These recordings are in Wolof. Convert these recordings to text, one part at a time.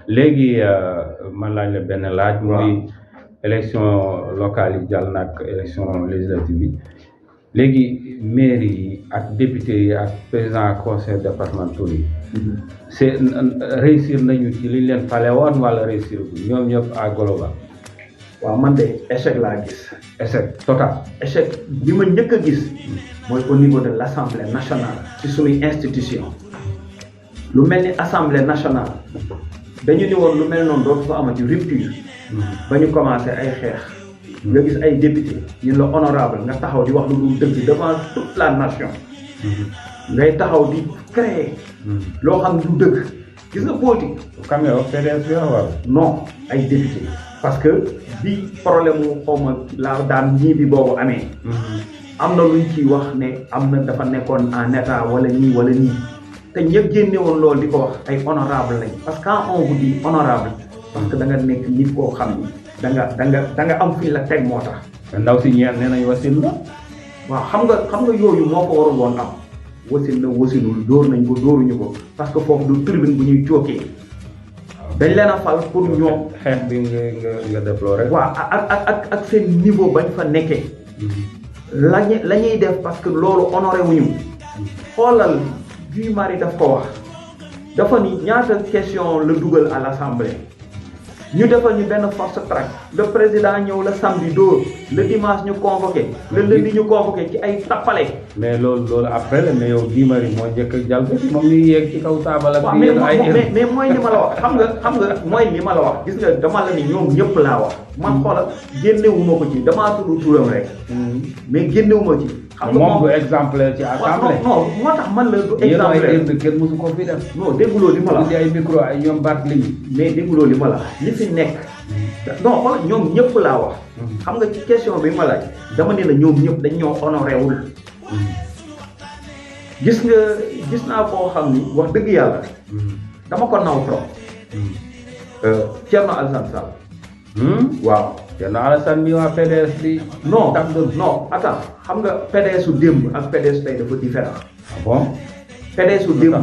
léegi man laaj la benn laaj. muy élection locale yi jàll nag élection législative yi léegi mairie yi ak député yi ak président conseil départemental yi. c'est réussir nañu ci liñ leen fale woon wala réussir bu ñoom ñëpp à global. waaw man de échec laa gis. échec total. échec bi ma njëkk a gis mooy au niveau de l'Assemblée nationale ci suñuy institution lu mel ni Assemblée nationale dañu ni woon lu mel noonu dootu fa amati rupture ba ñu commencé ay xeex nga gis ay député ñun la honorable nga taxaw di wax lu dul dëgg devant toute la nation ngay taxaw di créer loo xam du dëgg gis nga politique kam yow PDS bi wala non ay député parce que bi problème mu xawma laa daan ñii bi boobu amee am na luñ ciy wax ne am na dafa nekkoon en état wala nii wala nii te ñëpp génne woon loolu di ko wax ay honorable lañ parce que quand on vous dit honorable parce que da nga nekk nit koo xam ni da nga am fii la teg moo tax ndaw si ñeent nee nañ wasin la waaw xam nga yooyu moo ko warul woon am wasin na wasinul dóor nañ ko dóoruñu ko parce que foofu du tribune bu ñuy cookee dañ leen a fal pour ñoom xeex bi nga déploré waaw ak seen niveau bañ fa nekkee la ñuy def parce que loolu honoré wuñu xoolal Guy Marius daf ko wax dafa ni ñaata question la dugal à l'Assemblée ñu defal ñu benn force track le président ñëw la samedi dóor le dimanche ñu convoqué le lundi ñu convoqué ci ay tappale mais loolu après la mais yow Guy Marius moo njëkk a jàll moom ñu yéeg ci kaw taabal ak mais mooy li ma la wax xam nga mooy li ma la wax gis nga dama la ni ñoom ñëpp laa wax man xoolal génnewuma ko ci damaa tudd turam rek mais génnewuma ci xam nga moom du exemplaire ci assemblée non moo tax man la du exemplaire kenn mosu ko fi def non dégguloo li ma la wax ay micro ay ñoom Barthélémy mais dégguloo li ma la li fi nekk non xoolal ñoom ñëpp laa wax xam nga ci question bi ma laaj dama ne la ñoom ñëpp dañ ñoo honoré wul gis naa koo xam ni wax dëgg yàlla dama ko naw trop Thierno Alassane Sall waaw Thierno Alassane mi waa PDS di non attends xam nga PDS su démb ak PDS tey dafa différent bon PDS su démb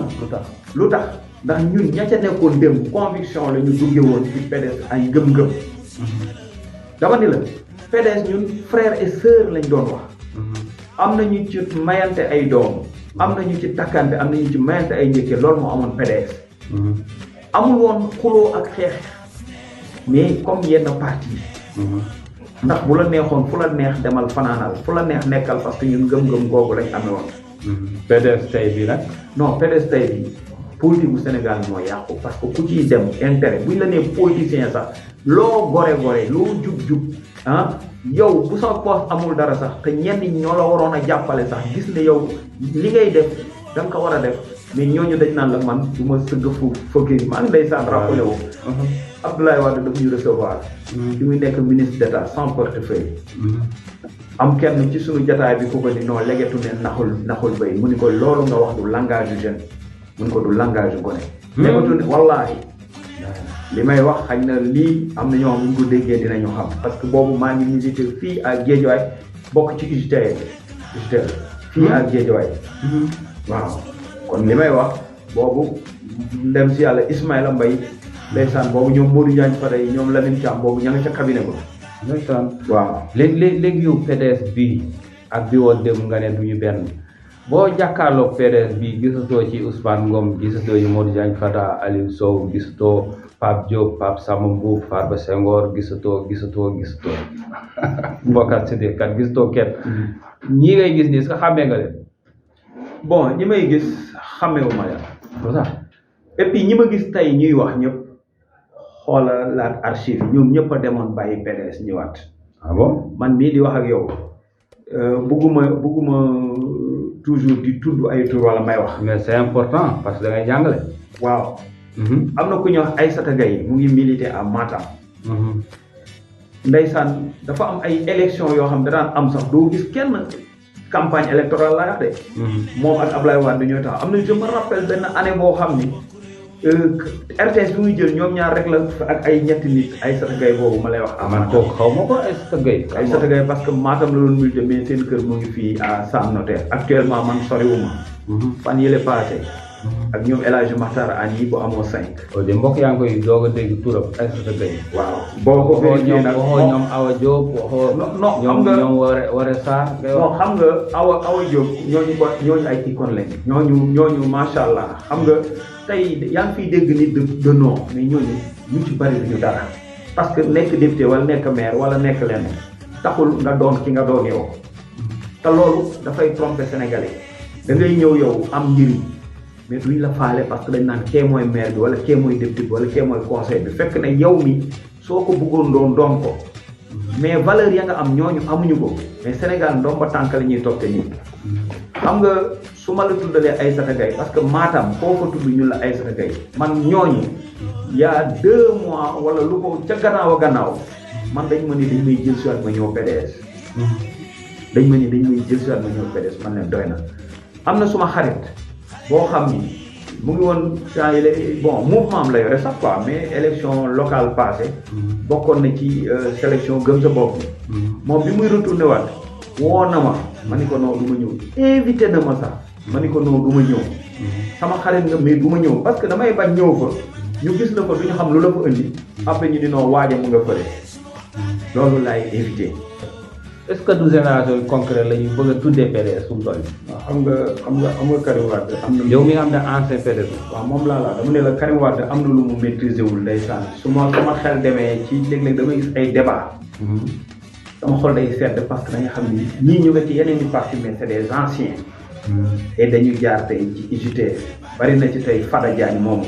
lu tax ndax ñun ña ca nekkoon démb conviction la ñu dugge woon ci PDS ay gëm-gëm dama ni la PDS ñun frère et sœur lañ doon wax am nañu ci mayante ay doom am nañu ci takkante am nañu ci mayante ay njëkke loolu moo amoon PDS amul woon xuloo ak xeex mais comme yenn parti ndax bu la neexoon fu la neex demal fanaanal fu la neex nekkal parce que ñun gëm-gëm googu lañ amee woon PDS tey bi nag non PDS tey bi politique bu Sénégal moo yàqu parce que ku ciy dem intérêt buñ la nee politicien sax loo gore loo jub yow bu sa poste amul dara sax te ñenn ñi ñoo la waroon a jàppale sax gis ne yow li ngay def da nga ko war a def mais ñooñu dañ naan la man du ma sëgg fëkkee maa ngi ndeysaan rappelé wu Abalaye Wade daf ñu recevoir bi muy nekk ministre d'État sans portefeuille am kenn ci suñu jataay bi ku ko ni non legetu ne naxul bay mu ni ko loolu nga wax du langage yu jeune mu ni ko du langage yu gone legetu ne wallaahi li may wax xañ na lii am na ñoo xam ñu ko déggee dinañu xam parce que boobu maa ngi milité fii à Guédiawaye bokk ci UGTL fii à Guédiawaye waaw kon li may wax boobu ndem si yàlla Ismaïla Mbaye ndeysaan boobu ñoom Modou Diagne Fada yi ñoom Lamine Thiam boobu ña nga ca cabinet ba ndeysaan waaw léegi yow PDS bii ak bi woon dem nga ne duñu benn boo jàkkaarloog PDS bii gisatoo ci Ousmane Ngom gisatoo ci Modou Diagne Fada Aliou Sow gisatoo Pape Diop Pape Samba Mboup Farba Senghor gisatoo Boubacar Siddiq kat gisatoo kenn ñii ngay gis nii sax xàmmee nga leen bon ñi may gis xàmmeewuma leen lu tax et puis ñi ma gis tey ñuy wax ñëpp xoolalaat archive ñoom ñëpp a demoon bàyyi PDS ñëwaat ah bon man mii di wax ak yow bugguma toujours di tudd ay tur wala may wax mais c'est important parce que da ngay jàngale waaw am na ku ñuy wax Aïssata Gaye mu ngi milité à Matam ndeysaan dafa am ay élection yoo xam ne daan am sax doo gis kenn campagne électorale laa wax de moom ak Ablaye Wade ñooy tax am na je me rappelle benn année boo xam ni RTS bi muy jël ñoom ñaar rek la ak ay ñetti nit Aïssata Gaye boobu ma lay wax. man kooku xaw ma ko Aïssata Gaye. Aïssata Gaye parce que Matam la doon milité mais seen kër mu ngi fii à Sam Notaire actuellement man soriwuma. fan yële passé. ak ñoom El Hadj Makhtar Ani bu amoo 5. de mbokk yaa ngi koy doog a dégg turam Aïssata Gaye. waaw boo ko vérifié nag waxoo ñoom Awa Diop waxoo. non xam nga ñoom Waré Sarr. non xam nga Awa Diop ñooñu ay icône lañ. ñooñu macha allah xam nga tey yaa ngi fiy dégg nit de nom mais ñooñu ñu ci bari duñu dara. parce que nekk député wala nekk maire wala nekk lenn taxul nga doon ki nga doon yow. te loolu dafay tromper sénégalais da ngay ñëw yow am njëriñ. mais duñ la faale parce que dañ naan kee mooy maire bi wala kee mooy député bi wala kee mooy conseil bi fekk ne yow mi soo ko bëggoon doon ko mais valeur ya nga am ñooñu amuñu ko mais Sénégal ndomba tànk la ñuy toppee nii. xam nga su ma la tuddalee Aïssata Gaye parce que Matam foo ko tudd ñu la Aïssata Gaye man ñooñu y a 2 mois wala lu ko ca gannaaw man dañ ma ni dañ may jël si waat ma ñëw PDS. dañ ma ni dañ may jël si waat ma ñëw PDS man leen doy na am na suma xarit. boo xam ni mu ngi woon temps yi bon mouvement am la yore sax quoi mais élection locale passée bokkoon na ci sélection gëm sa bopp moom bi muy retourné waat woo na ma ni ko non du ma ñëw invité na ma sax ma ni ko non du ma ñëw sama xarit nga mais du ma ñëw parce que damay bañ ñëw fa ñu gis la fa du ñu xam lu la fa indi après ñu di noo waaja mu nga fële loolu laay invité. est-ce que du génération concret la ñuy bëgg a tuddee PDS fu mu toll. waaw xam nga Karim Wade am na. yow mi nga xam ne ancien PDS. waaw moom laa dama ne la Karim Wade am na lu mu maîtriser wul ndeysaan su ma xel demee ci léeg-léeg damay gis ay débat sama xol day sedd parce que da nga xam ni ñii ñu nga ci yeneen i parti mais c'est des anciens. et dañu jaar tey ci UJTL bari na ci tey Fada Diagne moomu.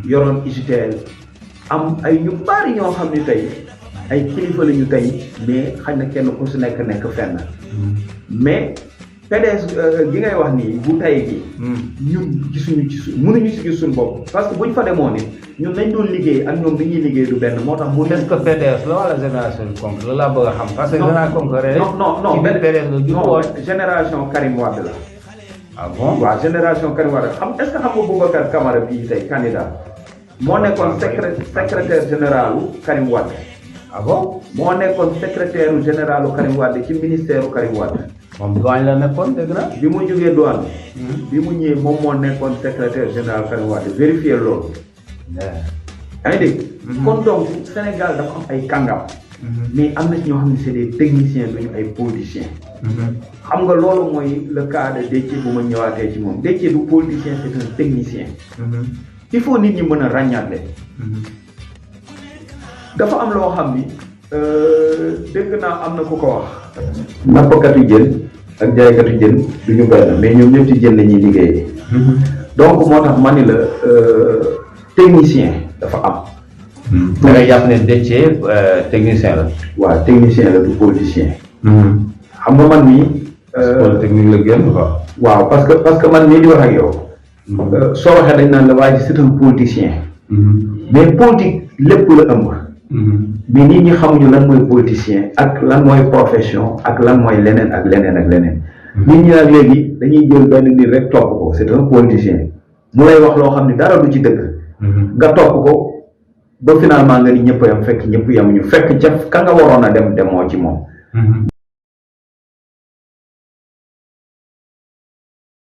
yoroon UJTL am ay ñu bari ñoo xam ni tey. ay kilifa lañu tey mais xañ na kenn ku si nekk fenn mais PDS gi ngay wax nii bu tey gi ñun gisuñu ci mënuñu si gis suñu bopp parce que buñ fa demoon ni ñun nañ doon liggéey ak ñoom dañuy liggéey du benn moo tax mu est-ce que PDS la wala génération concret la laa bëgg a xam parce que génération concret non benn PDS la judd woon génération Karim Wade la ah bon waaw génération Karim Wade est-ce que xam nga Boubacar Camara bii tey candidat moo nekkoon secrétaire généralu Karim Wade. ah bon moo nekkoon secrétaire général Karim Wade ci ministère Karim Wade. moom douane la nekkoon dégg na. bi mu jógee douane. bi mu ñëwee moom moo nekkoon secrétaire général Karim Wade vérifier loolu. yaa ngi dégg. kon donc Sénégal dafa am ay kàngam. mais am na ci ñoo xam ne c'est des techniciens duñu ay politiciens. xam nga loolu mooy le cas de Déthié bu ma ñëwaatee ci moom Déthié du politicien c'est un technicien. il faut nit ñi mën a ràññaatle. dafa am loo xam ni dégg naa am na ku ko wax. nappkatu jën ak jaaykatu jën du ñu benn mais ñoom ñëpp ci jën la ñuy liggéeyee. donc moo tax ma ni la technicien dafa am. da ngay jàpp ne Déthié technicien la. waaw technicien la du politicien. xam nga man mii. technique la génn quoi. waaw parce que man mii di wax ak yow. soo waxee dañ naan la waaye c'est un politicien. mais politique lépp la ëmb. mais nit ñi xamuñu lan mooy politicien ak lan mooy profession ak lan mooy leneen ak leneen ak leneen. nit ñi nag léegi dañuy jël benn nit rek topp ko c'est un politicien mu lay wax loo xam ne dara du ci dëgg. nga topp ko ba finalement nga ni ñëpp yam fekk ñëpp yamuñu fekk ca ka nga waroon a dem demoo ci moom.